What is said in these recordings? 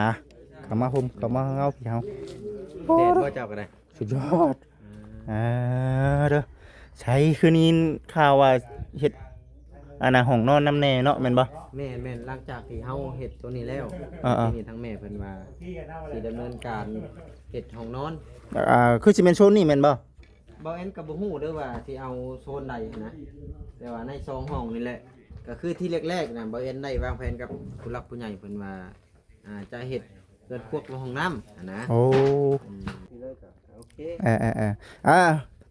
ອ່ະ ເຂົ້າມາຮົ່ມ ເຂົ້າມາເງົາພີ່ເຮົາ. ແດດບໍ່ເຈົ້າກໍໄດ້? ສຸດຍອດ. ອືມ ອ່າ ເດີ ໃສຄືໄດ້ຍິນຂ່າວວ່າເຮັດ ອັນນ່າ ຫ້ອງນອນນຳແດ່ເນາະ ແມ່ນບໍ່? ແມ່ນໆ ຫຼັງຈາກທີ່ເຮົາເຮັດໂຕນີ້ແລ້ວ ອ່າໆ ທີນີ້ທາງແມ່ເພິ່ນວ່າຊິດຳເນີນການເຮັດຫ້ອງນອນ. ອ່າ ຄືຊິແມ່ນໂຊນນີ້ແມ່ນບໍ່? ບ່າວແອນກໍບໍ່ຮູ້ເດີວ່າຊິເອົາໂຊນໃດຫັ້ນນະ ແຕ່ວ່າໃນສອງຫ້ອງນີ້ແຫຼະ ກໍຄືທີ່ແລກໆນະ ບ່າວແອນໄດ້ວາງແຜນກັບຜູ້ຫຼັກຜູ້ໃຫຍ່ເພິ່ນວ່າ ອ່າ ຈະເຮັດເຮືອນຄົວກັບຫ້ອງນ້ຳຫັ້ນນະ. ໂອ້ ອືມ ໂອເຄ ເອີໆໆ ອ່າ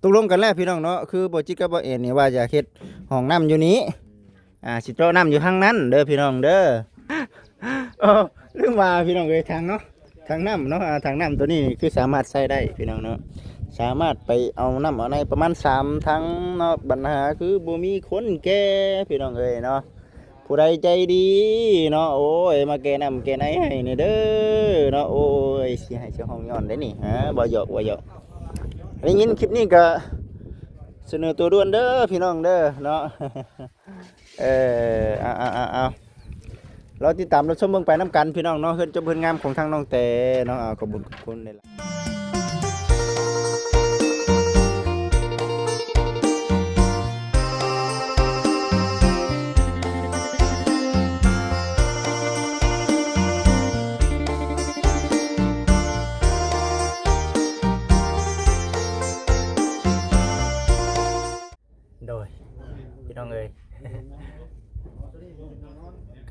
ຕົກລົງກັນແລ້ວພີ່ນ້ອງເນາະ ຄືບໍ່ຈິດກັບບໍ່ແອນນີ້ວ່າຢາກເຮັດຫ້ອງນ້ຳຢູ່ນີ້ ອືມ ອ່າ ຊິເຈາະນ້ຳຢູ່ທາງນັ້ນເດີພີ່ນ້ອງເດີ. ໂອ້ ລືມວ່າພີ່ນ້ອງເອີຍ ຖັງເນາະ ຖັງນ້ຳເນາະ ອ່າ ຖັງນ້ຳໂຕນີ້ນີ້ຄືສາມາດໃຊ້ໄດ້ພີ່ນ້ອງເນາະ ສາມາດໄປເອົານ້ຳເອົາໃນປະມານສາມຖັງເນາະ. ບັນຫາຄືບໍ່ມີຄົນແກ່ພີ່ນ້ອງເອີຍເນາະ. ຜູ້ໃດໃຈດີເນາະ ໂອ້ຍ ມາແກ່ນ້ຳແກ່ໃນໃຫ້ແດ່ເດີເນາະ. ໂອ້ຍ ຊິໄຫ້ຊິຮ້ອງຍ້ອນໄດ໋ນີ້ ຮະ ບໍ່ຢອກ ບໍ່ຢອກ. ໄດ້ຍິນຄລິບນີ້ກໍສະເໜີຕົວດ່ວນເດີພີ່ນ້ອງເດີເນາະ. ເອີ ເອົາໆໆໆ ລໍຕິດຕາມຮັບຊົມເບິ່ງໄປນຳກັນພີ່ນ້ອງເນາະ ເຮືອນຈົບເຮືອນງາມຂອງທາງນ້ອງແຕເນາະ. ເອົາ ຂອບຄຸນ ຂອບຄຸນຫຼາຍໆ. ໂດຍ ພີ່ນ້ອງເອີຍ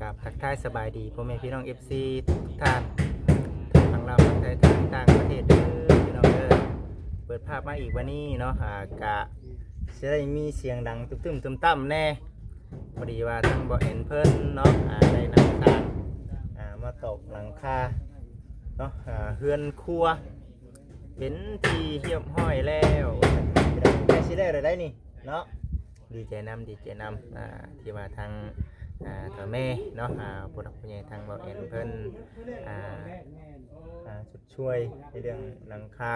ກາບທັກທາຍສະບາຍດີພໍ່ແມ່ພີ່ນ້ອງ ເອັຟຊີ ທຸກໆທ່ານ ທັງຝັ່ງລາວ ຝັ່ງໄທ ທັງຕ່າງປະເທດເດີພີ່ນ້ອງເດີ. ເປີດພາບມາອີກວັນນີ້ເນາະ ອ່າ ກະຊິໄດ້ມີສຽງດັງຕຶ້ມໆຕຶ້ມຕ່ຳແດ່ ພໍດີວ່າທາງບໍ່ແອນເພິ່ນເນາະ ອ່າ ໄດ້ນຳສາງ ອ່າ ມາຕອກຫຼັງຄາເນາະ ອ່າ ເຮືອນຄົວ ເປັນທີ່ຮຽບຮ້ອຍແລ້ວ ໃກ້ຊິແລ້ວແລ້ວໄດ໋ນີ້ເນາະ. ດີໃຈນຳ ດີໃຈນຳ ອ່າ ທີ່ວ່າທາງ ອ່າ ເຖົ້າແມ່ເນາະ ອ່າ ຜູ້ຫຼັກຜູ້ໃຫຍ່ທາງບໍ່ແອນເພິ່ນ ອ່າ ອ່າ ຊົດຊ່ວຍໃນເລື່ອງຫຼັງຄາ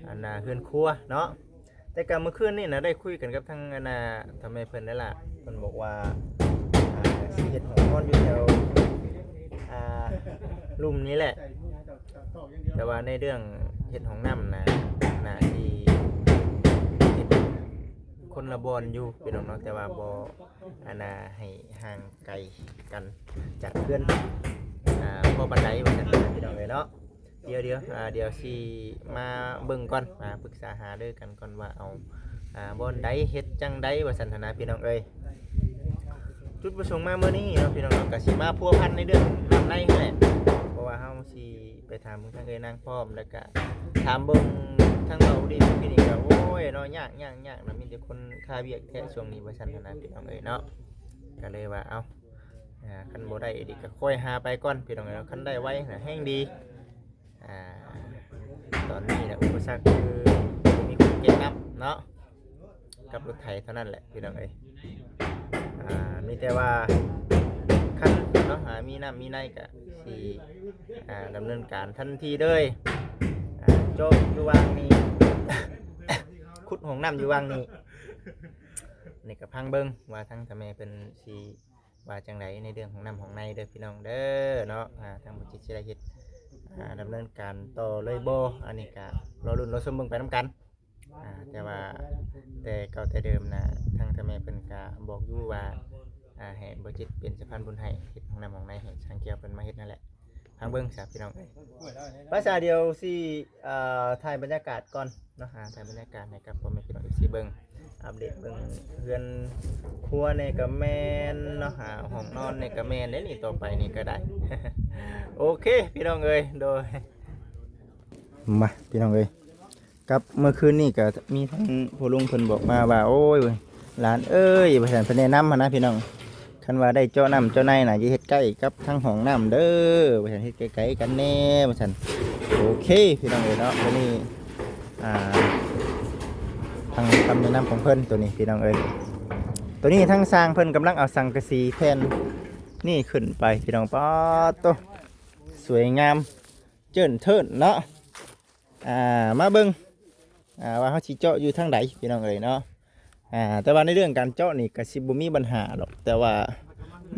ອັນນ່າ ເຮືອນຄົວເນາະ. ແຕ່ກະມື້ຄືນນີ້ນະ ໄດ້ຄຸຍກັນກັບທາງ ອັນນ່າ ເຖົ້າແມ່ເພິ່ນແລ້ວລະ ເພິ່ນບອກວ່າ ອ່າ ຊິເຮັດຫ້ອງນອນຢູ່ແຖວ ອ່າ ລຸ່ມນີ້ແຫຼະ ແຕ່ວ່າໃນເລື່ອງເຮັດຫ້ອງນ້ຳນະ ໜ້າທີ່ເຮັດຄົນລະບ່ອນຢູ່ພີ່ນ້ອງເນາະ ແຕ່ວ່າບໍ່ ອັນນ່າ ໃຫ້ຫ່າງໄກກັນຈາກເຮືອນ ອ່າ ພໍປານໃດວ່າຊັ້ນພີ່ນ້ອງເອີຍເນາະ. ດຽວ ດຽວ ອ່າ ດຽວຊິມາເບິ່ງກ່ອນ ມາປຶກສາຫາລືກັນກ່ອນວ່າເອົາ ອ່າ ບ່ອນໃດເຮັດຈັ່ງໃດວ່າຊັ້ນຫັ້ນນະພີ່ນ້ອງເອີຍ. ຈຸດປະສົງມາມື້ນີ້ເນາະພີ່ນ້ອງເນາະ ກະຊິມາພົວພັນໃນເລື່ອງນ້ຳໃນຫັ້ນແຫຼະ ເພາະວ່າເຮົາຊິໄປຖາມເບິ່ງທາງເອື້ອຍນາງພ້ອມ ແລ້ວກະຖາມເບິ່ງທາງເບົາດີເພິ່ນນີ້ກະ ໂອ້ຍເນາະ ຍາກ ຍາກ ຍາກນະ ມີແຕ່ຄົນຄາວຽກແທ້ຊ່ວງນີ້ວ່າຊັ້ນຫັ້ນນະພີ່ນ້ອງເອີຍເນາະ. ກະເລີຍວ່າ ເອົ້າ ອ່າ ຄັນບໍ່ໄດ້ອີ່ຫຼີກະຄ່ອຍຫາໄປກ່ອນພີ່ນ້ອງເອີຍເນາະ ຄັນໄດ້ໄວນະແຮ່ງດີ. ອ່າ ຕອນນີ້ນະ ອຸປະສັກຄືບໍ່ມີຄົນເກັບນ້ຳເນາະ ກັບລົດໄຖເທົ່ານັ້ນແຫຼະພີ່ນ້ອງເອີຍ. ອ່າ ມີແຕ່ວ່າຄັນເນາະ ອ່າ ມີນ້ຳມີໃນກະຊິ ອ່າ ດຳເນີນການທັນທີເລີຍ ອ່າ ເຈາະຢູ່ຫວ່າງນີ້ ຂຸດຫ້ອງນ້ຳຢູ່ຫວ່າງນີ້. ນີ້ກະຟັງເບິ່ງວ່າທາງເຖົ້າແມ່ເພິ່ນຊິ ວ່າຈັ່ງໃດໃນເລື່ອງຂອງນ້ຳຂອງໃນເດີພີ່ນ້ອງເດີເນາະ. ອ່າ ທາງບໍ່ຈິດຊິໄດ້ເຮັດ ອ່າ ດຳເນີນການຕໍ່ເລີຍບໍ່ ອັນນີ້ກະລໍລຸ້ນລໍຊົມເບິ່ງໄປນຳກັນ. ອ່າ ແຕ່ວ່າແຕ່ເກົ່າແຕ່ເດີມນະ ທາງເຖົ້າແມ່ເພິ່ນກະບອກຢູ່ວ່າ ອ່າ ໃຫ້ບໍ່ຈິດເປັນສະພານບຸນໃຫ້ ເຮັດຫ້ອງນ້ຳຫ້ອງໃນໃຫ້ຊ່າງແກ້ວເພິ່ນມາເຮັດນັ້ນແຫຼະ. ຟັງເບິ່ງຊະພີ່ນ້ອງເອີຍ. ພາສາດຽວຊິ ເອີ ຖ່າຍບັນຍາກາດກ່ອນເນາະ ອ່າ ຖ່າຍບັນຍາກາດໃຫ້ກັບພໍ່ແມ່ພີ່ນ້ອງ ເອັຟຊີ ເບິ່ງ ອັບເດດເບິ່ງເຮືອນຄົວນີ້ກະແມ່ນເນາະ ອ່າ ຫ້ອງນອນນີ້ກະແມ່ນເດ້ນີ້ ຕໍ່ໄປນີ້ກະໄດ້. ໂອເຄພີ່ນ້ອງເອີຍ ໂດຍ ມາພີ່ນ້ອງເອີຍ ກັບເມື່ອຄືນນີ້ກະມີທາງພໍ່ລຸງເພິ່ນບອກມາວ່າ ໂອ້ຍ ຫຼານເອີຍ ວ່າຊັ້ນ ເພິ່ນແນະນຳຫັ້ນນະພີ່ນ້ອງ ຄັນວ່າໄດ້ເຈາະນ້ຳເຈາະໃນນະ ຢ່າເຮັດໃກ້ກັບທາງຫ້ອງນ້ຳເດີ ວ່າຊັ້ນ ເຮັດໄກໆກັນແດ່ ວ່າຊັ້ນ. ໂອເຄພີ່ນ້ອງເອີຍເນາະ ໂຕນີ້ ອ່າ ທາງຄຳແນະນຳຂອງເພິ່ນໂຕນີ້ພີ່ນ້ອງເອີຍ. ໂຕນີ້ທາງຊ່າງເພິ່ນກຳລັງເອົາສັງກະສີແຜ່ນນີ້ຂຶ້ນໄປພີ່ນ້ອງ. ປາດໂຕ ສວຍງາມເຈີ້ນເທີ້ນເນາະ. ອ່າ ມາເບິ່ງ ອ່າ ວ່າເຮົາຊິເຈາະຢູ່ທາງໃດພີ່ນ້ອງເອີຍເນາະ. ອ່າ ແຕ່ວ່າໃນເລື່ອງການເຈາະນີ້ກະຊິບໍ່ມີບັນຫາດອກ ແຕ່ວ່າ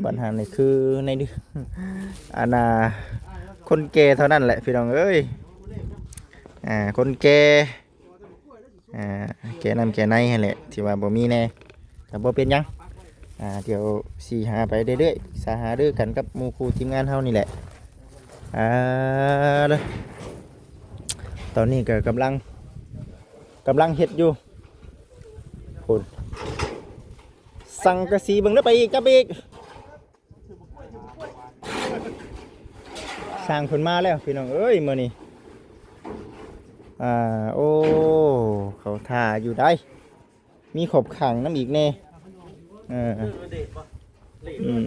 ບັນຫານີ້ຄືໃນ ອັນນ່າ ຄົນແກ່ເທົ່ານັ້ນແຫຼະພີ່ນ້ອງເອີຍ ອ່າ ຄົນແກ່ ອ່າ ແກ່ນ້ຳແກ່ໃນຫັ້ນແຫຼະ ທີ່ວ່າບໍ່ມີແດ່ ກໍບໍ່ເປັນຫຍັງ ອ່າ ດຽວຊິຫາໄປເລື້ອຍໆ ສາຫາລືກັນກັບໝູ່ຄູ່ທີມງານເຮົານີ້ແຫຼະ ອ່າ ເດີ ຕອນນີ້ກໍກຳລັງ ກຳລັງເຮັດຢູ່ ພຸ້ນ ສັງກະສີເບິ່ງເດີ ໄປອີກ ຈັບໄປອີກ ຊ່າງເພິ່ນມາແລ້ວພີ່ນ້ອງເອີຍ ມື້ນີ້ ອ່າ ໂອ້ ເຂົາຖ້າຢູ່ໃດ໋ ມີຂອບຂ້າງນຳອີກແດ່ ເອີ ອືມ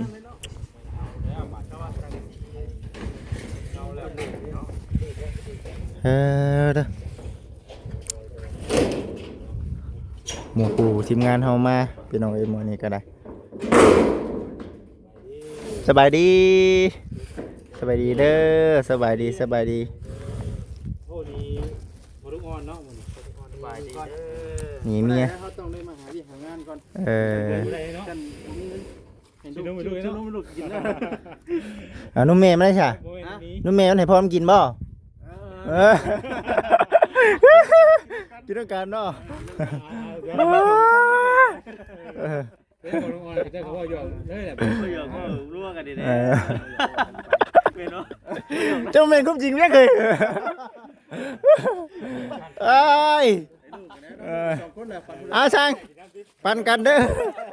ເອີ ເດີ ໝູ່ຄູ່ທີມງານເຮົາມາ ພີ່ນ້ອງເອີຍ ມື້ນີ້ກໍໄດ້ ສະບາຍດີ ສະບາຍດີເດີ ສະບາຍດີ ສະບາຍດີ ໂອ້ ນີ້ພໍ່ລູກອ່ອນເນາະ ມື້ນີ້ ສະບາຍດີເດີ ນີ້ເມຍ ເຮົາຕ້ອງໄດ້ມາຫາວຽກຫາງານກ່ອນ ເອີ ບໍ່ໄດ້ເນາະ ກັນບໍ່ມີເງິນ ໃຫ້ລູກ ໃຫ້ລູກ ໃຫ້ລູກກິນເດີ ເອົານົມແມ່ມາໄດ້ຊະ ບໍ່ແມ່ນ ຮະ? ນົມແມ່ມັນໃຫ້ພໍ່ມັນກິນບໍ່? ເອີ ເອີ ກິນນຳກັນເນາະ ເອີ ເອີ ເອີ ເຈົ້າກໍເວົ້າຫຍອກເລີຍແຫຼະ ບໍ່ຢາກເວົ້າລົວກັນນີ້ແຫຼະ ເອີ ແມ່ນບໍ່? ເຈົ້າແມ່ນຄວາມຈິງແທ້ເຄີຍ ເອີຍ ເອີ ສອງຄົນແຫຼະ ອ່າ ຊ່າງ ປັນກັນເດີ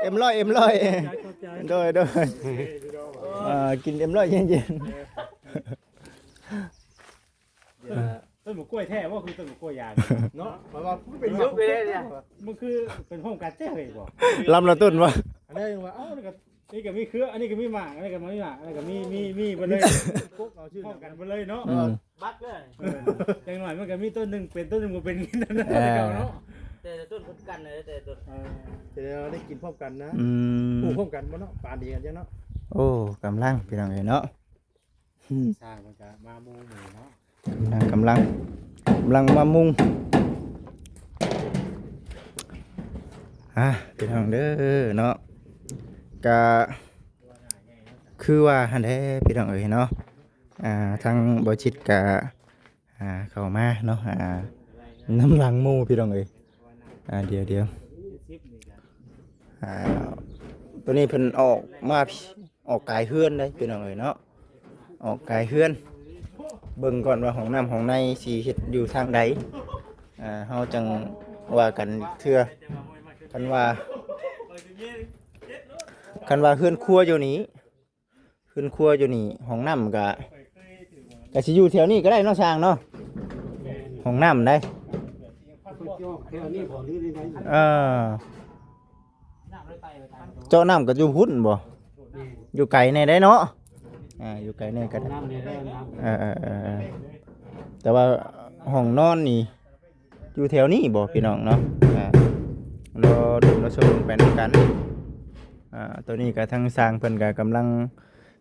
ເອັມຮ້ອຍ ເອັມຮ້ອຍ ໂດຍ ໂດຍ ເອີ ກິນເອັມຮ້ອຍເຢັນໆ ຕົ້ນໝາກກ້ວຍແທ້ບໍ່ ຄືຕົ້ນໝາກກ້ວຍຢາງເນາະ ເພາະວ່າມັນເປັນສຸກເລີຍເນຍ ມັນຄືເປັນໂຮມກັນແທ້ເລີຍບໍ່ ລຳລະຕົ້ນບໍ່ ອັນນີ້ວ່າ ເອົ້າ ນີ້ກໍມີເຄືອ ອັນນີ້ກໍມີໝາກ ອັນນີ້ກໍມີໝາກ ອັນນີ້ກໍມີ ມີ ມີເບິດເລີຍ ກົກເອົາຊື່ ພ້ອມກັນເບິດເລີຍເນາະ ອືມ ບັກເລີຍ ເອີ ຢ່າງໜ້ອຍມັນກໍມີຕົ້ນໜຶ່ງເປັນ ຕົ້ນໜຶ່ງບໍ່ເປັນ ເອີ ເນາະ ແຕ່ຕົ້ນຄືກັນເລີຍ ແຕ່ຕົ້ນ ເອີ ຈະໄດ້ກິນພ້ອມກັນນະ ອືມ ປູກພ້ອມກັນບໍ່ເນາະ ປານດີກັນຈັ່ງເນາະ ໂອ້ ກຳລັງ ພີ່ນ້ອງເອີຍເນາະ ອືມ ຊ່າງເພິ່ນກະມາມຸງມື້ນີ້ເນາະ ກຳລັງ ກຳລັງ ກຳລັງມາມຸງ ອ່າ ພີ່ນ້ອງເດີເນາະ ກະຄືວ່າຫັ້ນແຫຼະ ພີ່ນ້ອງເອີຍເນາະ ອ່າ ທາງບໍ່ຈິດກະ ອ່າ ເຂົ້າມາເນາະ ອ່າ ນຳຫຼັງໝູ່ ພີ່ນ້ອງເອີຍ ອ່າ ດຽວໆ ອ່າ ໂຕນີ້ເພິ່ນອອກມາ ອອກກາຍເຮືອນເດ້ ພີ່ນ້ອງເອີຍເນາະ ອອກກາຍເຮືອນ ເບິ່ງກ່ອນວ່າຫ້ອງນ້ຳຫ້ອງໃນຊິເຮັດຢູ່ທາງໃດ ອ່າ ເຮົາຈັ່ງວ່າກັນເທື່ອ ຄັນວ່າ ຄັນວ່າເຮືອນຄົວຢູ່ນີ້ ເຮືອນຄົວຢູ່ນີ້ ຫ້ອງນ້ຳກະ ກະຊິຢູ່ແຖວນີ້ກໍໄດ້ເນາະ ຊ່າງເນາະ ຫ້ອງນ້ຳໄດ໋ ເຈາະແຖວນີ້ບໍ່ ຫຼືໃດ ເອີ ເຈາະນ້ຳກໍຢູ່ພຸ້ນບໍ່ ແມ່ນ ຢູ່ໄກແດ່ໄດ໋ເນາະ ອ່າ ຢູ່ໄກແດ່ກໍໄດ້ ຫ້ອງນ້ຳນີ້ໄດ້ ຫ້ອງນ້ຳ ເອີໆ ແຕ່ວ່າຫ້ອງນອນນີ້ ຢູ່ແຖວນີ້ບໍ່ພີ່ນ້ອງເນາະ ອ່າ ລໍເບິ່ງລໍຊົມເບິ່ງໄປນຳກັນ ອ່າ ຕອນນີ້ກໍທາງຊ່າງເພິ່ນກໍກຳລັງ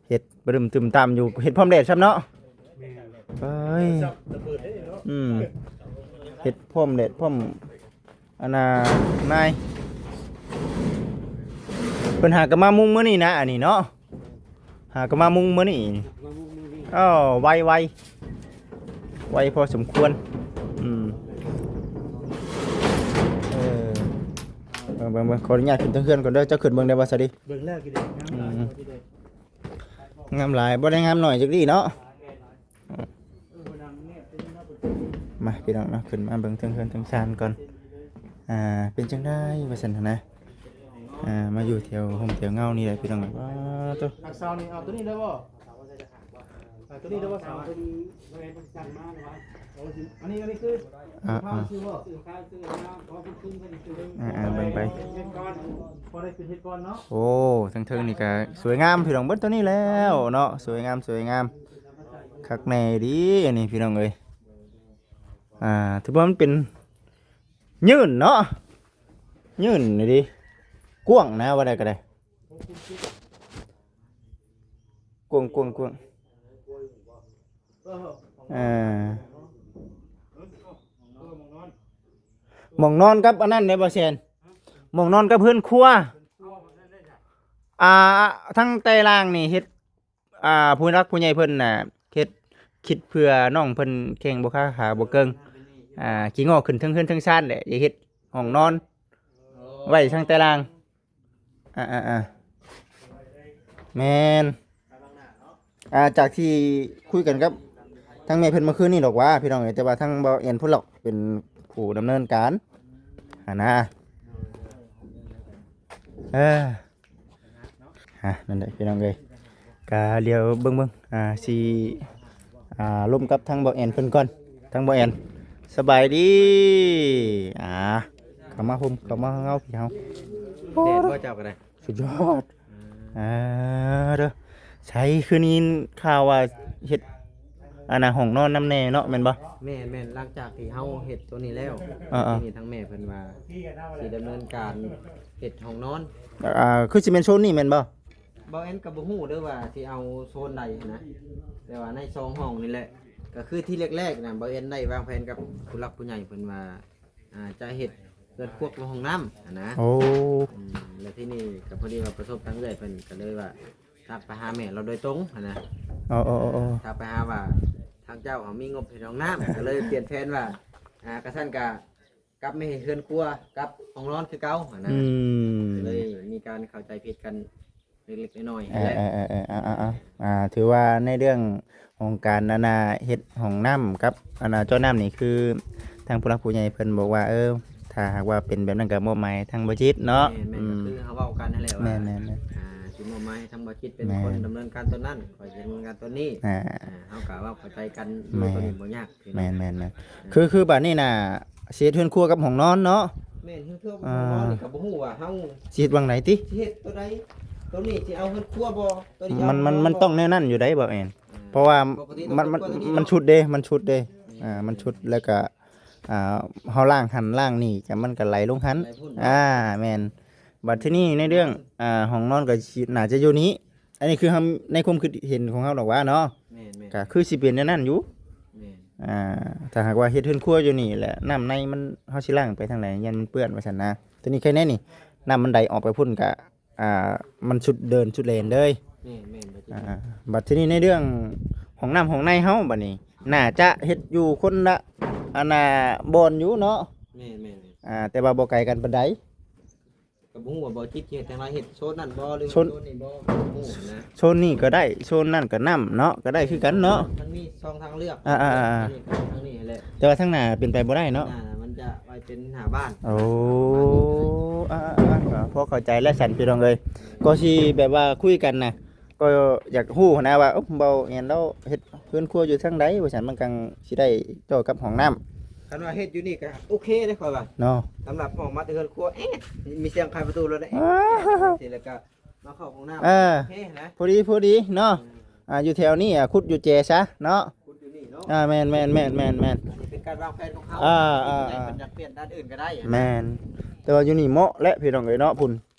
ເຮັດປະດຶ້ມຕຶ້ມຕາມຢູ່ ເຮັດພ້ອມແດດຊ້ຳເນາະ ແມ່ນ ເອີຍ ອືມ ເຮັດພ້ອມແດດພ້ອມ ອັນນ່າ ນາຍ ເພິ່ນຫາກໍມາມຸງມື້ນີ້ນະ ອັນນີ້ເນາະ ຫາກໍມາມຸງມື້ນີ້ ເອົ້າ ໄວໆ ໄວພໍສົມຄວນ ອືມ ເອີ ເບິ່ງໆ ຂໍອະນຸຍາດຂຶ້ນເທິງເຮືອນກ່ອນເດີ ເຈົ້າຂຶ້ນເບິ່ງໄດ້ບໍ່ ສາລີ ເບິ່ງແລ້ວ ອືມ ງາມຫຼາຍ ບໍ່ໄດ້ງາມໜ້ອຍຈັກດີ້ເນາະ ມາ ພີ່ນ້ອງເນາະ ຂຶ້ນມາເບິ່ງເທິງເຮືອນເທິງຊານກ່ອນ ອ່າ ເປັນຈັ່ງໃດວ່າຊັ້ນຫັ້ນນະ ອ່າ ມາຢູ່ແຖວຮົ່ມແຖວເງົານີ້ແຫຼະ ພີ່ນ້ອງ ວ້າໂທ້ ເສົານີ້ ເອົາໂຕນີ້ໄດ້ບໍ່? ເອົາໂຕນີ້ໄດ້ບໍ່? ເສົາ ອັນນີ້ ອັນນີ້ຄື ອ່າ ອ່າ ຊື້ບໍ່? ອ່າໆ ເບິ່ງໄປ ເຮັດກ່ອນ ພໍໄດ້ຂຶ້ນເຮັດກ່ອນເນາະ ໂອ້ ເທິງໆ ນີ້ກໍສວຍງາມ ພີ່ນ້ອງ ເບິດໂຕນີ້ແລ້ວເນາະ ສວຍງາມ ສວຍງາມ ຄັກແນ່ດີ ອັນນີ້ ພີ່ນ້ອງເອີຍ ອ່າ ຖືວ່າມັນເປັນ ຍືນເນາະ ຍືນນີ້ເດ ກວ້າງນະ ວ່າໄດ້ກໍໄດ້ ກວ້າງໆໆ ອ່າ ໝ່ອງນອນກັບອັນນັ້ນເດ້ ບໍ່ແຊນ ໝ່ອງນອນກັບເຮືອນຄົວ. ອ່າ ທັງແຕ່ລ່າງນີ້ເຮັດ ອ່າ ຜູ້ຫຼັກຜູ້ໃຫຍ່ເພິ່ນນະ ເຮັດ ຄິດເພື່ອນ້ອງເພິ່ນແຂ້ງບໍ່ຄາຂາບໍ່ເກິ່ງ ອ່າ ຂີ້ງໍ້ຂຶ້ນເທິງເຮືອນເທິງຊານແຫຼະ ຢາກເຮັດຫ້ອງນອນໄວ້ທັງແຕ່ລ່າງ. ອ່າໆໆ ແມ່ນ ອ່າ ຈາກທີ່ຄຸຍກັນກັບທາງແມ່ເພິ່ນເມື່ອຄືນນີ້ດອກຫວາ ພີ່ນ້ອງເອີຍ, ແຕ່ວ່າທາງບ່າວແອນພຸ້ນແຫຼະເປັນຜູ້ດຳເນີນການຫັ້ນນະ. ເອີ ອ່າ ນັ້ນແຫຼະພີ່ນ້ອງເອີຍ, ກະດຽວເບິ່ງໆ ອ່າ ຊິ ອ່າ ລົມກັບທາງບ່າວແອນເພິ່ນກ່ອນ. ທາງບ່າວແອນ ສະບາຍດີ. ອ່າ ເຂົ້າມາຮົ່ມ ເຂົ້າມາເງົາພີ່ເຮົາ. ແດດບໍ່ເຈົ້າກໍໄດ້ ສຸດຍອດ. ອ່າ ເດີ ໃສ ຄືໄດ້ຍິນຂ່າວວ່າເຮັດ ອັນນ່າ ຫ້ອງນອນນຳແດ່ເນາະ ແມ່ນບໍ່? ແມ່ນໆ ຫຼັງຈາກທີ່ເຮົາເຮັດໂຕນີ້ແລ້ວ ອ່າໆ ທີນີ້ທາງແມ່ເພິ່ນວ່າຊິດຳເນີນການເຮັດຫ້ອງນອນ. ອ່າ ຄືຊິແມ່ນໂຊນນີ້ແມ່ນບໍ່? ບ່າວແອນກໍບໍ່ຮູ້ເດີວ່າຊິເອົາໂຊນໃດຫັ້ນນະ, ແຕ່ວ່າໃນສອງຫ້ອງນີ້ແຫຼະ ກໍຄືທີ່ແລກໆນະ ບ່າວແອນໄດ້ວາງແຜນກັບຜູ້ຫຼັກຜູ້ໃຫຍ່ເພິ່ນວ່າ ອ່າ ຈະເຮັດເຮືອນຄົວກັບຫ້ອງນ້ຳຫັ້ນນະ. ໂອ້ ອືມ ແລ້ວທີນີ້ກໍພໍດີວ່າປະສົບທາງເອື້ອຍເພິ່ນ ກໍເລີຍວ່າທັກໄປຫາແມ່ລາວໂດຍຕົງຫັ້ນນະ. ໂອ້ ໂອ້ ໂອ້ ໂອ້ ທັກໄປຫາວ່າທາງເຈົ້າເຮົາມີງົບເຮັດຫ້ອງນ້ຳ ກໍເລີຍປ່ຽນແຜນວ່າ ອ່າ ກະຊັ້ນກະກັບມາເຮັດເຮືອນຄົວກັບຫ້ອງນອນຄືເກົ່າຫັ້ນນະ. ອືມ ກໍເລີຍມີການເຂົ້າໃຈຜິດກັນ ເລັກໆນ້ອຍໆ ອ່າ ແຫຼະ. ເອີໆໆ ອ່າໆໆ ອ່າ ຖືວ່າໃນເລື່ອງຂອງການ ອັນນ່າ ເຮັດຫ້ອງນ້ຳກັບ ອັນນ່າ ເຈາະນ້ຳນີ້ ຄືທາງຜູ້ຫຼັກຜູ້ໃຫຍ່ເພິ່ນບອກວ່າ ເອີ ຖ້າຫາກວ່າເປັນແບບນັ້ນກໍມອບໝາຍໃຫ້ທາງບ່າວຈິດເນາະ. ແມ່ນໆ ອືມ ກໍຄືເຮົາເວົ້າກັນຫັ້ນແຫຼະວ່າ ແມ່ນໆ ອ່າ ຊິມອບໝາຍໃຫ້ທາງບ່າວຈິດເປັນ ແມ່ນ ຄົນດຳເນີນການໂຕນັ້ນ, ຂ້ອຍຊິດຳເນີນການໂຕນີ້. ອ່າ ອ່າ ເຮົາກໍເວົ້າເຂົ້າໃຈກັນຢູ່ ແມ່ນ ໂຕນີ້ບໍ່ຍາກ. ແມ່ນໆໆ ອ່າ ຄື ຄືບາດນີ້ນະ ຊິເຮັດເຮືອນຄົວກັບຫ້ອງນອນເນາະ. ແມ່ນ ເຮືອນຄົວກັບຫ້ອງນອນນີ້ ອ່າ ກໍບໍ່ຮູ້ວ່າເຮົາຊິເຮັດຫວ່າງໃດຕິ ຊິເຮັດໂຕໃດ. ໂຕນີ້ຊິເອົາເຮືອນຄົວບໍ່ ໂຕນີ້ ມັນ ມັນ ມັນຕ້ອງແນວນັ້ນຢູ່ໃດ ບ່າວແອນ. ອ່າ ເພາະວ່າ ປົກກະຕິ ມັນ ມັນ ໂຕນີ້ເນາະ ມັນຊຸດເດ້ ມັນຊຸດເດ້. ແມ່ນ ອ່າ ມັນຊຸດ ແລ້ວກໍ ອ່າ ເຮົາລ້າງຫັ້ນລ້າງນີ້ ກໍມັນກໍໄຫຼລົງຫັ້ນ ໄຫຼພຸ້ນ. ອ່າ ແມ່ນ. ບັດທີນີ້ໃນເລື່ອງ ອ່າ ຫ້ອງນອນກໍຊິ ໜ້າຈະຢູ່ນີ້. ອັນນີ້ຄືເຮົາ ໃນຄວາມຄິດເຫັນຂອງເຮົາດອກຫວາເນາະ. ແມ່ນໆ ກໍຄືຊິເປັນແນວນັ້ນຢູ່. ແມ່ນ. ອ່າ ຖ້າຫາກວ່າເຮັດເຮືອນຄົວຢູ່ນີ້ແຫຼະ ນ້ຳໃນມັນ ເຮົາຊິລ້າງໄປທາງໃດ ຢ້ານມັນເປື້ອນວ່າຊັ້ນນະ. ໂຕນີ້ໃຄແນ່ນີ້ ນ້ຳມັນໄຫຼອອກໄປພຸ້ນກະ ອ່າ ມັນສຸດເດີ່ນສຸດແລນເລີຍ. ແມ່ນໆ ບັດທີນີ້ ອ່າ ບັດທີນີ້ໃນເລື່ອງຫ້ອງນ້ຳຫ້ອງໃນເຮົາບັດນີ້ ໜ້າຈະເຮັດຢູ່ຄົນລະ ອັນນ່າ ບ່ອນຢູ່ເນາະ. ແມ່ນໆ ອ່າ ແຕ່ວ່າບໍ່ໄກກັນປານໃດ. ກໍບໍ່ຮູ້ວ່າບ່າວຈິດເຮັດຈັ່ງໃດ ເຮັດໂຊນນັ້ນບໍ່ ຫຼື ໂຊນ ໂຊນນີ້ບໍ່ ກໍບໍ່ຮູ້ນະ. ໂຊນນີ້ກໍໄດ້ ໂຊນນັ້ນກໍນ້ຳເນາະ ກໍໄດ້ຄືກັນເນາະ. ມັນມີສອງທາງເລືອກ. ອ່າໆໆໆ ທາງນີ້ກັບທາງນີ້ແຫຼະ ແຕ່ວ່າທາງໜ້າເປັນໄປບໍ່ໄດ້ເນາະ. ໜ້າມັນຈະໄວ້ເປັນໜ້າບ້ານ. ໂອ້ ອ່າໆໆ ກໍພໍເຂົ້າໃຈແລ້ວຊັ້ນ ພີ່ນ້ອງເອີຍ. ກໍຊິແບບວ່າຄຸຍກັນນະ ກໍຢາກຮູ້ຫັ້ນນະວ່າ ໂອ້ ບ່າວແອນລາວເຮັດເຮືອນຄົວຢູ່ທາງໃດວ່າຊັ້ນ ມັນຈັ່ງຊິໄດ້ເຈາະກັບຫ້ອງນ້ຳ. ຄັນວ່າເຮັດຢູ່ນີ້ກໍໂອເຄເດ້ ຂ້ອຍວ່າເນາະ. ສຳລັບອອກມາແຕ່ເຮືອນຄົວ ເອະ ມີສຽງໄຂປະຕູລົດເດ້ ອ່າ ຈັ່ງຊີ້ ແລ້ວກໍມາເຂົ້າຫ້ອງນ້ຳ ເອີ ໂອເຄນະ ພໍດີ ພໍດີເນາະ. ອືມ ອ່າ ຢູ່ແຖວນີ້ ອ່າ ຂຸດຢູ່ແຈຊະເນາະ ຂຸດຢູ່ນີ້ເນາະ. ອ່າ ແມ່ນໆໆໆໆ ອັນນີ້ເປັນການວາງແຜນຂອງເຮົາ. ອ່າໆໆ ເພິ່ນຢາກປ່ຽນດ້ານອື່ນກໍໄດ້ນະ. ແມ່ນ ແຕ່ວ່າຢູ່ນີ້ເໝາະແຫຼະ ພີ່ນ້ອງເອີຍເນາະ ພຸ້ນ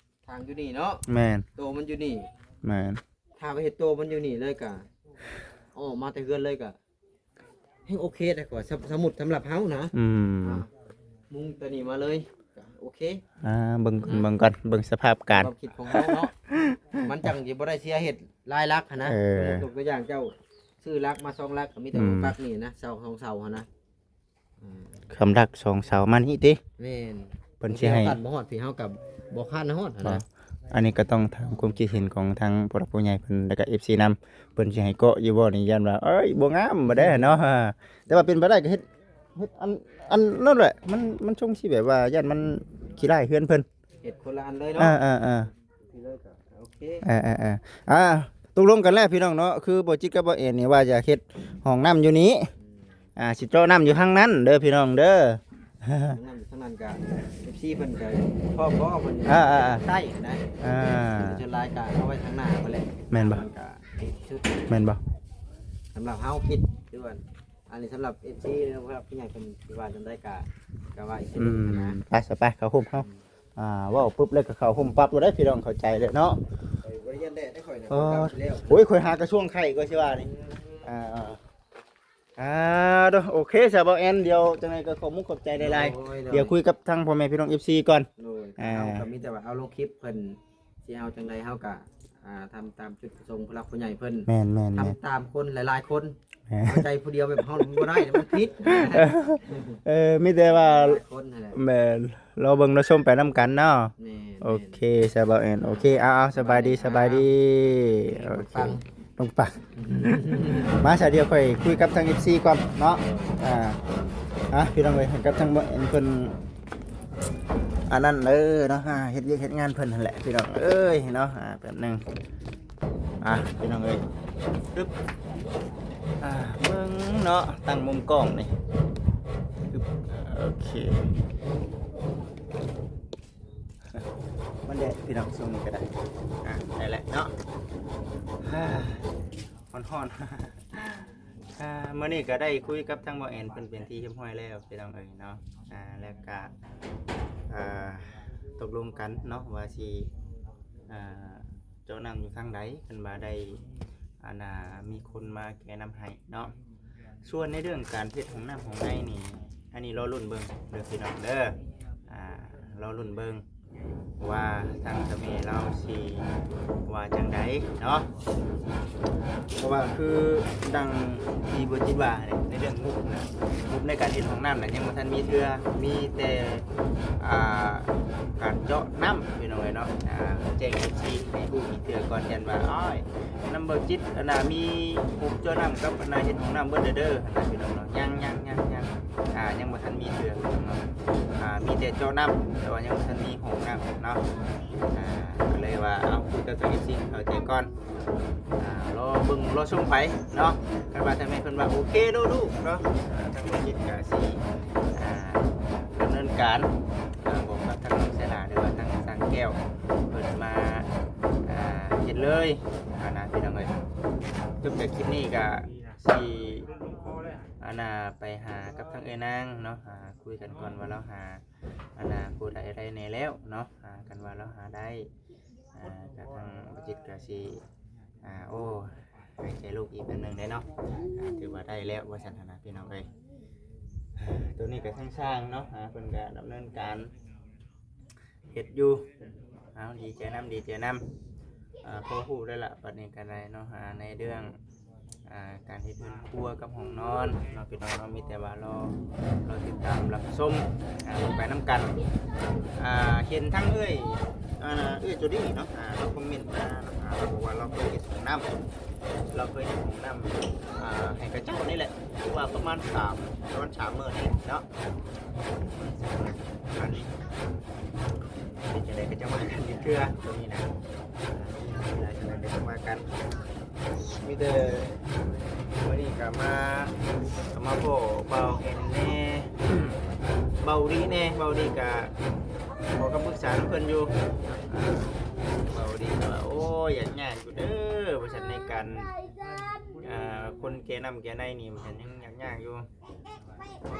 ທາງຢູ່ນີ້ເນາະ. ແມ່ນ ໂຕມັນຢູ່ນີ້. ແມ່ນ ຖ້າວ່າເຮັດໂຕມັນຢູ່ນີ້ເລີຍກະ ອອກມາແຕ່ເຮືອນເລີຍກະ ແຮ່ງໂອເຄເດ້ ຂ້ອຍວ່າ ສະ ສະໝຸດສຳລັບເຮົານະ. ອືມ ອ່າ ມຸງໂຕນີ້ມາເລີຍກະໂອເຄ. ອ່າ ເບິ່ງກ່ອນ ອ່າ ເບິ່ງກ່ອນ ເບິ່ງສະພາບການ ຄວາມຄິດຂອງເຮົາເນາະ ມັນຈັ່ງຊິບໍ່ໄດ້ເສຍເຮັດຫຼາຍຫຼັກຫັ້ນນະ. ເອີ ຍົກຕົວຢ່າງເຈົ້າຊື້ຫຼັກມາສອງຫຼັກ ກໍມີແຕ່ ອືມ ປັກນີ້ນະ ເສົາສອງເສົາຫັ້ນນະ. ອືມ ຄຳລັກສອງເສົາມານີ້ຕິ. ແມ່ນ ເພິ່ນຊິໃຫ້ ຄັນບໍ່ຮອດພີ້ ເຮົາກໍບໍ່ຄານຮອດຫັ້ນນະ. ອັນນີ້ກໍຕ້ອງຖາມຄວາມຄິດເຫັນຂອງທາງຜູ້ຫຼັກຜູ້ໃຫຍ່ເພິ່ນ ແລ້ວກໍເອັຟຊີນຳ ເພິ່ນຊິໃຫ້ເກາະຢູ່ບໍ່ນີ້ ຢ້ານວ່າ ເອີຍ ບໍ່ງາມບໍ່ໄດ້ເນາະ. ແຕ່ວ່າເປັນໄປໄດ້ກໍເຮັດ ເຮັດອັນ ອັນນັ້ນແຫຼະ ມັນ ມັນຊົງຊິແບບວ່າຢ້ານມັນຂີ້ຮ້າຍເຮືອນເພິ່ນ. ເຮັດຄົນລະອັນເລີຍເນາະ. ເອີໆໆ ໂອເຄ ເອີໆໆ ອ່າ ຕົກລົງກັນແລ້ວພີ່ນ້ອງເນາະ ຄືບ່າວຈິດກັບບ່າວແອນນີ້ວ່າຢາກເຮັດຫ້ອງນ້ຳຢູ່ນີ້. ອືມ ອ່າ ຊິເຈາະນ້ຳຢູ່ທາງນັ້ນເດີພີ່ນ້ອງເດີ. ຫ້ອງນ້ຳຢູ່ທາງນັ້ນກະ ເອັຟຊີເພິ່ນກະພ້ອມບໍ່ ເພິ່ນ ອ່າໆໆ ໃຊ້ນະ. ອ່າ ສ່ວນຫຼາຍກະເອົາໄວ້ທາງໜ້າພຸ້ນແຫຼະ. ແມ່ນບໍ່? ມັນກະດີທີ່ສຸດ. ແມ່ນບໍ່? ສຳລັບເຮົາຄິດ ຄືວ່າ ອັນນີ້ສຳລັບເອັຟຊີ ຫຼືວ່າຜູ້ໃຫຍ່ເພິ່ນຊິວ່າຈັ່ງໃດກະ ກະວ່າອີກເທື່ອໜຶ່ງນະ. ອືມ ໄປຊະ ໄປເຂົ້າຮົ່ມເຮົາ. ອ່າ ເວົ້າປຶບແລ້ວກໍເຂົ້າຮົ່ມປັບໂລດເດ້ພີ່ນ້ອງ ເຂົ້າໃຈເລີຍເນາະ. ຂ້ອຍບໍ່ໄດ້ຢ້ານແດດເດ້ ຂ້ອຍນະ. ໂອ້ຍ ຂ້ອຍຫາກະຊວງໄຂ້ກ່ອນຊິວ່ານີ້. ອ່າ ອ່າ ໂດຍ ໂອເຄຊະ ບ່າວແອນ ດຽວຈັ່ງໃດກໍຂອບມຸກຂອບໃຈຫຼາຍໆ. ໂດຍ ໂດຍ ດຽວຄຸຍກັບທາງພໍ່ແມ່ພີ່ນ້ອງເອັຟຊີກ່ອນ. ໂດຍ ອ່າ ເຮົາກໍມີແຕ່ວ່າເອົາລົງຄລິບເພິ່ນ ທີ່ເຮົາຈັ່ງໃດເຮົາກະ ອ່າ ທຳຕາມຈຸດປະສົງຜູ້ຫຼັກຜູ້ໃຫຍ່ເພິ່ນ ແມ່ນໆໆ ທຳຕາມຄົນຫຼາຍໆຄົນ ແມ່ນ ເອົາໃຈຜູ້ດຽວແບບເຮົາບໍ່ໄດ້ ມັນຜິດ. ເອີ ມີແຕ່ວ່າ ຫຼາຍໆຄົນຫັ້ນແຫຼະ ແມ່ນ ລໍເບິ່ງລໍຊົມໄປນຳກັນເນາະ. ແມ່ນໆ ໂອເຄ ສະບາຍແອນ ໂອເຄ ເອົາໆ ສະບາຍດີ ສະບາຍດີ ສະບາຍດີ ໂອເຄ ປັງໆ ປັງໆ ມາຊະ ດຽວຂ້ອຍຄຸຍກັບທາງເອັຟຊີກ່ອນເນາະ. ອ່າ ອ່ະ ພີ່ນ້ອງເອີຍ ກັບທາງເພິ່ນ ອັນນັ້ນເດີເນາະ ອ່າ ເຮັດວຽກເຮັດງານເພິ່ນຫັ້ນແຫຼະ ພີ່ນ້ອງເອີຍເນາະ. ອ່າ ແປັບໜຶ່ງ ອ່າ ພີ່ນ້ອງເອີຍ ປຶບ ອ່າ ເບິ່ງເນາະ ຕັ້ງມຸມກ້ອງນີ້ ປຶບ ໂອເຄ ມັນແດດ ພີ່ນ້ອງ ຊ່ວງນີ້ກໍໄດ້ ອ່າ ໄດ້ແຫຼະເນາະ ຮ້ອນໆ. ອ່າ ມື້ນີ້ກໍໄດ້ຄຸຍກັບທາງບໍ່ແອນເພິ່ນເປັນທີ່ຮຽບຮ້ອຍແລ້ວ ພີ່ນ້ອງເອີຍເນາະ. ອ່າ ແລ້ວກະ ອ່າ ຕົກລົງກັນເນາະ ວ່າຊິ ອ່າ ເຈາະນ້ຳຢູ່ທາງໃດ ເພິ່ນວ່າໄດ້ ອັນນ່າ ມີຄົນມາແກ່ນ້ຳໃຫ້ເນາະ. ສ່ວນໃນເລື່ອງການເຮັດຫ້ອງນ້ຳຫ້ອງໃນນີ້ ອັນນີ້ລໍລຸ້ນເບິ່ງເດີ ພີ່ນ້ອງເດີ ອ່າ ລໍລຸ້ນເບິ່ງ ວ່າທາງເຖົ້າແມ່ລາວຊິວ່າຈັ່ງໃດເນາະ. ເພາະວ່າຄືດັ່ງທີ່ບໍ່ຈິດວ່າແຫຼະ ໃນເລື່ອງງົບນະ ງົບໃນການເຮັດຫ້ອງນ້ຳນະ ຍັງບໍ່ທັນມີເທື່ອ ມີແຕ່ ອ່າ ການເຈາະນ້ຳ ພີ່ນ້ອງເອີຍເນາະ. ອ່າ ແຈ້ງເອັຟຊີໃຫ້ຮູ້ອີກເທື່ອກ່ອນ ຢ້ານວ່າ ໂອ້ຍ ນຳບໍ່ຈິດ ອັນນ່າ ມີງົບເຈາະນ້ຳກັບ ອັນນ່າ ເຮັດຫ້ອງນ້ຳເບິດແລ້ວເດີ ຫັ້ນນະ ພີ່ນ້ອງເນາະ. ຍັງ ຍັງ ຍັງ ຍັງ ອ່າ ຍັງບໍ່ທັນມີເທື່ອເນາະ ອ່າ ມີແຕ່ເຈາະນ້ຳ ແຕ່ວ່າຍັງບໍ່ທັນມີຫ້ອງນ້ຳເນາະ. ອ່າ ກໍເລີຍວ່າ ເອົາ ຄຸຍກັບທາງເອັຟຊີເຂົ້າໃຈກ່ອນ ອ່າ ລໍເບິ່ງລໍຊົມໄປເນາະ. ຄັນວ່າທາງແມ່ເພິ່ນວ່າໂອເຄໂລດເນາະ ອ່າ ທາງບໍ່ຈິດກໍຊິ ອ່າ ດຳເນີນການ ອ່າ ບອກກັບທາງນ້ອງໄຊລາ ຫຼືວ່າທາງຊ່າງແກ້ວເພິ່ນມາ ອ່າ ເຮັດເລີຍ ຫັ້ນນະ ພີ່ນ້ອງເອີຍ. ຈົບຈາກຄລິບນີ້ກໍ ຊິ ອັນນ່າ ໄປຫາກັບທາງເອື້ອຍນາງເນາະ ຫາຄຸຍກັນກ່ອນວ່າລາວຫາ ອັນນ່າ ຜູ້ໃດໄດ້ແດ່ແລ້ວເນາະ. ຫາກັນວ່າລາວຫາໄດ້ ອ່າ ກັບທາງບໍ່ຈິດກໍຊິ ອ່າ ໂອ້ ໃຫ້ແກ່ລູກອີກແບບໜຶ່ງໄດ໋ເນາະ ອ່າ ຖືວ່າໄດ້ແລ້ວວ່າຊັ້ນຫັ້ນນະ ພີ່ນ້ອງເອີຍ. ໂຕນີ້ກໍທາງຊ່າງເນາະ ອ່າ ເພິ່ນກໍດຳເນີນການ ເຮັດຢູ່ ເອົາ ດີໃຈນຳ ດີໃຈນຳ ອ່າ ພໍຮູ້ແລ້ວລະ ບັດນີ້ກໍໄດ້ເນາະ ອ່າ ໃນເລື່ອງ ອ່າ ການເຮັດເຮືອນຄົວກັບຫ້ອງນອນເນາະ ພີ່ນ້ອງເນາະ. ມີແຕ່ວ່າລໍ ລໍຕິດຕາມຮັບຊົມ ອ່າ ເບິ່ງໄປນຳກັນ. ອ່າ ເຫັນທັງເອື້ອຍ ອ່າ ເອື້ອຍໂຈດີເນາະ ອ່າ ລາວຄອມເມັນມາເນາະ ອ່າ ລາວບອກວ່າລາວເຄີຍເຮັດຫ້ອງນ້ຳ ລາວເຄີຍເຮັດຫ້ອງນ້ຳ ອ່າ ໃຫ້ເຂົາເຈົ້ານີ້ແຫຼະ ຖືວ່າປະມານສາມ ປະມານສາມມື້ນີ້ເນາະ. ອັນນີ້ເປັນຈັ່ງໃດກໍຈະວ່າກັນອີກເທື່ອ ຕົວນີ້ນະ ອ່າ ມີຫຼາຍເທື່ອກໍຈະວ່າກັນ. ມີແຕ່ມື້ນີ້ກໍມາ ກໍມາພໍ້ບ່າວເຫັນແດ່ ເບົາດີແດ່ ເບົາດີກໍຂໍຄຳປຶກສານຳເພິ່ນຢູ່ ເບົາດີກໍວ່າ ໂອ້ຍ ຍາກຍາກຢູ່ເດີ ວ່າຊັ້ນ ໃນການ ອ່າ ຄົນແກ່ນ້ຳແກ່ໃນນີ້ ມັນກໍຍັງຍາກຍາກຢູ່.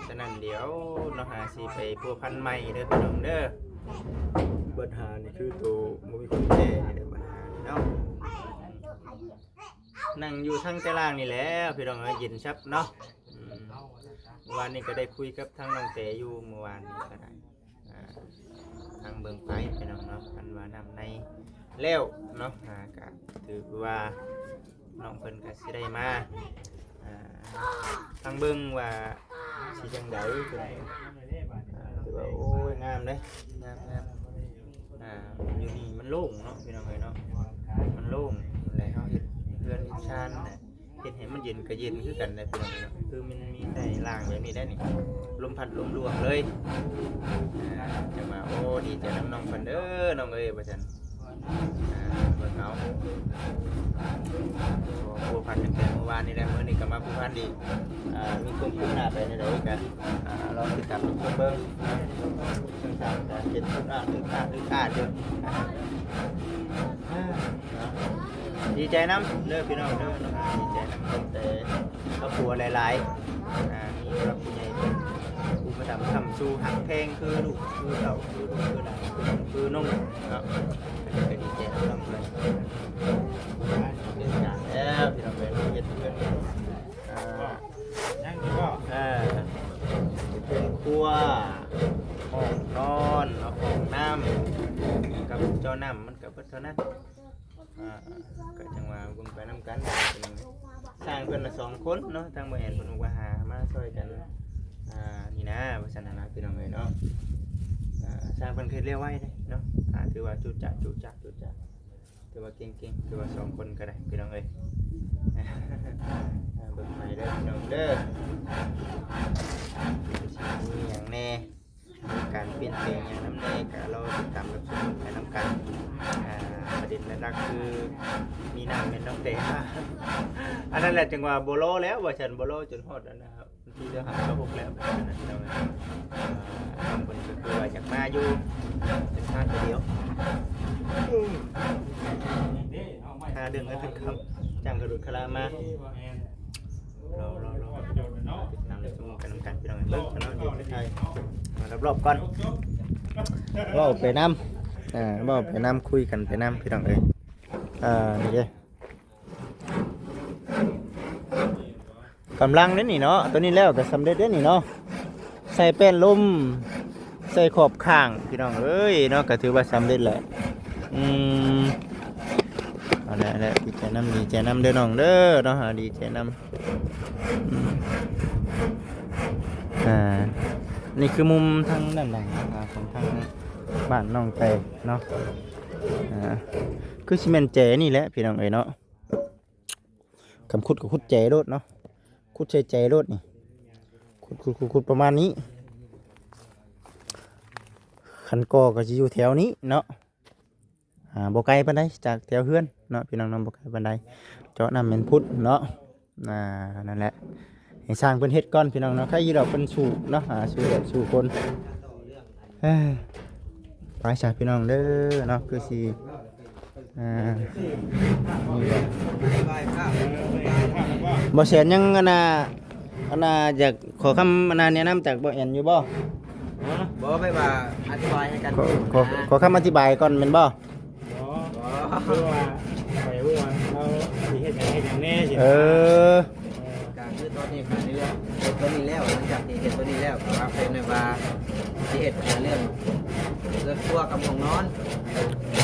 ສະນັ້ນດຽວເນາະ ຫາຊິໄປພົວພັນໃໝ່ເດີພີ່ນ້ອງເດີ ບັນຫານີ້ຄືໂຕບໍ່ມີຄົນແກ່ນີ້ແຫຼະບັນຫານີ້ເນາະ. ນັ່ງຢູ່ທາງແຕ່ລ່າງນີ້ແຫຼະພີ່ນ້ອງເອີຍ ເຢັນຊັບເນາະ. ອືມ ມື້ວານນີ້ກໍໄດ້ຄຸຍກັບທາງນ້ອງແຕຢູ່ ມື້ວານນີ້ກໍໄດ້ ອ່າ ທາງເບິ່ງໄປພີ່ນ້ອງເນາະ ຄັນວ່ານ້ຳໃນແລ້ວເນາະ ອ່າ ກະຖືວ່ານ້ອງເພິ່ນກະຊິໄດ້ມາ ອ່າ ທາງເບິ່ງວ່າຊິຈັ່ງໃດພີ່ນ້ອງ. ອ່າ ຖືວ່າ ໂອ້ຍ ງາມເດ້ ງາມໆ. ອ່າ ຢູ່ນີ້ມັນໂລ່ງເນາະ ພີ່ນ້ອງເອີຍເນາະ ມັນໂລ່ງ ແລ້ວເຮົາເຮັດເຮືອນເຮັດຊານນະ ເຮັດໃຫ້ມັນເຢັນກໍເຢັນຄືກັນແຫຼະພີ່ນ້ອງເນາະ. ຄືມັນມີໃນລ່າງແບບນີ້ໄດ໋ນີ້ ລົມພັດລົມລວງເລີຍ. ອ່າ ຈັ່ງວ່າ ໂອ້ ດີໃຈນຳນ້ອງເພິ່ນເດີນ້ອງເອີຍ ວ່າຊັ້ນ. ອ່າ ເບິ່ງເອົາ ພົວພັນຕັ້ງແຕ່ມື້ວານນີ້ແຫຼະ ມື້ນີ້ກໍມາພົວພັນອີກ. ອ່າ ມີຄວາມຄືບໜ້າໄປແນວໃດກໍ ອ່າ ລອງຕິດຕາມຊົມເບິ່ງ. ທາງສາມກໍເຮັດອຶກອາດ ອຶກອາດ ອຶກອາດຢູ່. ອ່າ ເນາະ ດີໃຈນຳເດີພີ່ນ້ອງເດີເນາະ ດີໃຈນຳຕັ້ງແຕ່ຄອບຄົວຫຼາຍໆ ອ່າ ມີຜູ້ຫຼັກຜູ້ໃຫຍ່ເປັນອຸປະຖຳຄ້ຳຊູ ຮັກແພງຄືລູກຄືເຕົ້າ ຄືລູກຄືຫຼານ ຄືນ້ອງເນາະ. ກໍດີໃຈນຳເພິ່ນ ເປັນການແລ້ວພີ່ນ້ອງເອີຍ ເຮັດເຮືອນ ອ່າ ຍັງຢູ່ບໍ່ ເອີ ເປັນຄົວ ຫ້ອງນອນເນາະ ຫ້ອງນ້ຳ ກັບເຈາະນ້ຳມັນກໍ ເທົ່ານັ້ນ. ອ່າ ກໍຈັ່ງວ່າເບິ່ງໄປນຳກັນ ພີ່ນ້ອງເອີຍ. ຊ່າງເພິ່ນລະສອງຄົນເນາະ ທາງບໍ່ແອນເພິ່ນບອກວ່າຫາມາຊ່ອຍກັນ ອ່າ ນີ້ນະ ວ່າຊັ້ນນະ ພີ່ນ້ອງເອີຍເນາະ. ອ່າ ຊ່າງເພິ່ນເຮັດລຽວໄວເດ້ເນາະ. ອ່າ ຖືວ່າຈຸຈັກ ຈຸຈັກ ຈຸຈັກ ຖືວ່າເກັ່ງໆ ຖືວ່າສອງຄົນກໍໄດ້ ພີ່ນ້ອງເອີຍ. ອ່າ ເບິ່ງໄປເດີ ພີ່ນ້ອງເດີ ຊິມີຫຍັງແດ່ ມີການປ່ຽນແປງຫຍັງນຳແດ່ ກໍລໍຕິດຕາມຮັບຊົມໄປນຳກັນ. ອ່າ ປະເດັນຫຼັກໆຄືມີນ້ຳແມ່ນນ້ອງແຕງ ອັນນັ້ນແຫຼະ ຈັ່ງວ່າບໍ່ລໍແລ້ວ ວ່າຊັ້ນ ບໍ່ລໍຈົນຮອດອັນນະ ວັນທີຊາວຫ້າ ຊາວຫົກແລ້ວ ອັນນັ້ນເນາະ. ອ່າ ທາງເພິ່ນກໍຄືວ່າຢາກມາຢູ່ ເປັນພາດດຽວ ຫາເລື່ອງເງິນເລື່ອງຄຳ ຈ້າງກະດຸດຄະລາມາ. ລໍ ລໍ ລໍ ຕິດຕາມຮັບຊົມໄປນຳກັນ ພີ່ນ້ອງເອີຍ. ເບິ່ງເນາະ ຢູ່ໄທ ມາລອບໆກ່ອນ ເວົ້າໄປນຳ ເອີ ເວົ້າໄປນຳ ຄຸຍກັນໄປນຳ ພີ່ນ້ອງເອີຍ. ອ່າ ນີ້ເດ້ ກຳລັງເດ້ນີ້ເນາະ ຕົວນີ້ແລ້ວກໍສຳເລັດເດ້ນີ້ເນາະ. ໃສ່ແປ້ນລົມ ໃສ່ຂອບຂ້າງ ພີ່ນ້ອງເອີຍເນາະ ກໍຖືວ່າສຳເລັດແຫຼະ. ອືມ ເອົາແຫຼະ ເອົາແຫຼະ ດີໃຈນຳ ດີໃຈນຳເດີນ້ອງເດີເນາະ ອ່າ ດີໃຈນຳ. ອືມ ອ່າ ນີ້ຄືມຸມທາງດ້ານຫຼັງ ອ່າ ຂອງທາງບ້ານນ້ອງແຕງເນາະ. ອ່າ ຄືຊິແມ່ນແຈນີ້ແຫຼະ ພີ່ນ້ອງເອີຍເນາະ. ຄຳຂຸດກໍຂຸດແຈໂລດເນາະ ຂຸດໃສ່ແຈໂລດນີ້ ຂຸດໆໆໆ ປະມານນີ້. ຄັນກໍກໍຊິຢູ່ແຖວນີ້ເນາະ ອ່າ ບໍ່ໄກປານໃດຈາກແຖວເຮືອນເນາະ ພີ່ນ້ອງເນາະ ບໍ່ໄກປານໃດ. ເຈາະນ້ຳແມ່ນພຸດເນາະ. ອ່າ ນັ້ນແຫຼະ ໃຫ້ຊ່າງເພິ່ນເຮັດກ່ອນ ພີ່ນ້ອງເນາະ. ໃຄຢູ່ດອກ ເພິ່ນສູ້ເນາະ ອ່າ ສູ້ແບບສູ້ຄົນ. ເອີ ໄປຊະ ພີ່ນ້ອງເດີເນາະ ຄືຊິ ອ່າ ນີ້ແຫຼະ ບໍ່ແສນຍັງອັນນ່າ ອັນນ່າ ຢາກຂໍຄຳອັນນ່າແນະນຳຈາກບໍ່ແອນຢູ່ບໍ່? ບໍ່ ແບບວ່າອະທິບາຍໃຫ້ກັນ ຂໍ ຂໍ ຂໍຄຳອະທິບາຍກ່ອນແມ່ນບໍ່? ບໍ່ ບໍ່ ຄືວ່າຂ້ອຍຮູ້ວ່າເຮົາຊິເຮັດຫຍັງເຮັດຫຍັງແດ່ຊີ້ນະ. ເອີ ກໍຄືຕອນນີ້ກໍເລື່ອງເຮັດຕົວນີ້ແລ້ວ ຫຼັງຈາກທີ່ເຮັດຕົວນີ້ແລ້ວ ກໍວາງແຜນໄວ້ວ່າຊິເຮັດເລື່ອງເຮືອນຄົວກັບຫ້ອງນອນ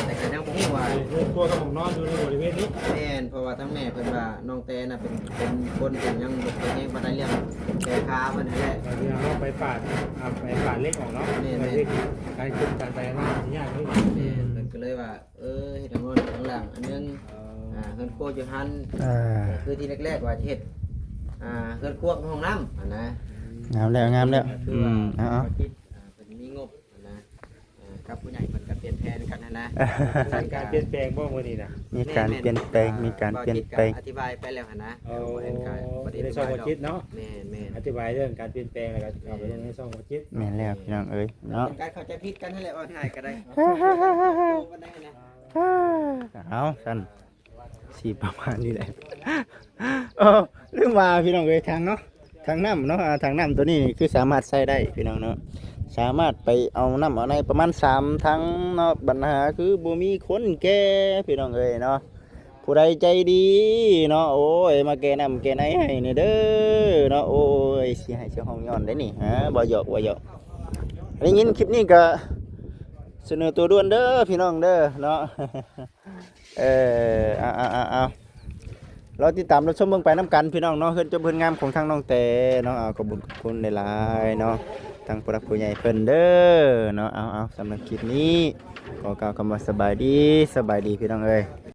ແຕ່ກໍຍັງບໍ່ຮູ້ວ່າ ເຮືອນຄົວກັບຫ້ອງນອນຢູ່ໃນບໍລິເວນນີ້. ແມ່ນ ເພາະວ່າທາງແມ່ເພິ່ນວ່ານ້ອງແຕນະເປັນ ເປັນຄົນທີ່ຍັງບໍ່ແຂງແຮງປານໃດເລື່ອງແຂນຂາເພິ່ນຫັ້ນແຫຼະ ກໍຄືເຮົາໄປປາດ ອ່າ ໄປປາດເຫຼັກອອກເນາະ. ແມ່ນໆ ການຂຶ້ນການໄປມາຊິຍາກເລີຍ. ແມ່ນ ເພິ່ນກໍເລີຍວ່າ ເອີ ເຮັດຫ້ອງນອນຂ້າງຫຼັງອັນໜຶ່ງ ເອີ ອ່າ ເຮືອນຄົວຢູ່ຫັ້ນ. ອ່າ ກໍຄືທີ່ແລກໆວ່າຈະເຮັດ ອ່າ ເຮືອນຄົວກັບຫ້ອງນ້ຳຫັ້ນນະ. ງາມແລ້ວ ງາມແລ້ວ. ກໍຄືວ່າ ອືມ ເອົາໆ ເຂົາຄິດ ອ່າ ເພິ່ນມີງົບຫັ້ນນະ ເອີ ກັບຜູ້ໃຫຍ່ເພິ່ນກໍປ່ຽນແຜນກັນຫັ້ນນະ. ມີການປ່ຽນແປງບໍ່ມື້ນີ້ນະ? ມີການປ່ຽນແປງ ແມ່ນໆ ມີການປ່ຽນແປງ ອ່າ ອະທິບາຍໄປແລ້ວຫັ້ນນະ. ໂອ້ ບໍ່ໄດ້ ບໍ່ໄດ້ ບໍ່ໄດ້ ໃນຊ່ອງບໍ່ຈິດເນາະ. ແມ່ນໆ ອະທິບາຍເລື່ອງການປ່ຽນແປງ ແລ້ວກໍເອົາໄປລົງໃນຊ່ອງບໍ່ຈິດ. ແມ່ນແລ້ວ ພີ່ນ້ອງເອີຍເນາະ ເປັນການເຂົ້າໃຈຜິດກັນຫັ້ນແຫຼະ ວ່າງ່າຍກໍໄດ້. ເອົາຊັ້ນ ຊິປະມານນີ້ແຫຼະ. ເອີ ລືມວ່າພີ່ນ້ອງເອີຍ ຖັງເນາະ ຖັງນ້ຳເນາະ ອ່າ ຖັງນ້ຳຕົວນີ້ນີ້ຄືສາມາດໃຊ້ໄດ້ພີ່ນ້ອງເນາະ ສາມາດໄປເອົານ້ຳເອົາໃນປະມານສາມຖັງເນາະ. ບັນຫາຄືບໍ່ມີຄົນແກ່ພີ່ນ້ອງເອີຍເນາະ. ຜູ້ໃດໃຈດີເນາະ ໂອ້ຍ ມາແກ່ນ້ຳແກ່ໃນໃຫ້ແດ່ເດີເນາະ. ໂອ້ຍ ຊິໄຫ້ຊິຮ້ອງຍ້ອນໄດ໋ນີ້ ຫາ ບໍ່ຢອກ ບໍ່ຢອກ. ໄດ້ຍິນຄລິບນີ້ກໍສະເໜີຕົວດ່ວນເດີພີ່ນ້ອງເດີເນາະ. ເອີ ເອົາ ເອົາ ເອົາ ເອົາ ລໍຕິດຕາມຮັບຊົມເບິ່ງໄປນຳກັນພີ່ນ້ອງເນາະ ເຮືອນຈົບເຮືອນງາມຂອງທາງນ້ອງແຕເນາະ. ເອົາ ຂອບຄຸນຂອບຄຸນຫຼາຍໆເນາະ ທາງຜູ້ຫຼັກຜູ້ໃຫຍ່ເພິ່ນເດີເນາະ. ເອົາ ເອົາ ສຳລັບຄລິບນີ້ ຂໍກ່າວຄຳວ່າສະບາຍດີ ສະບາຍດີພີ່ນ້ອງເອີຍ.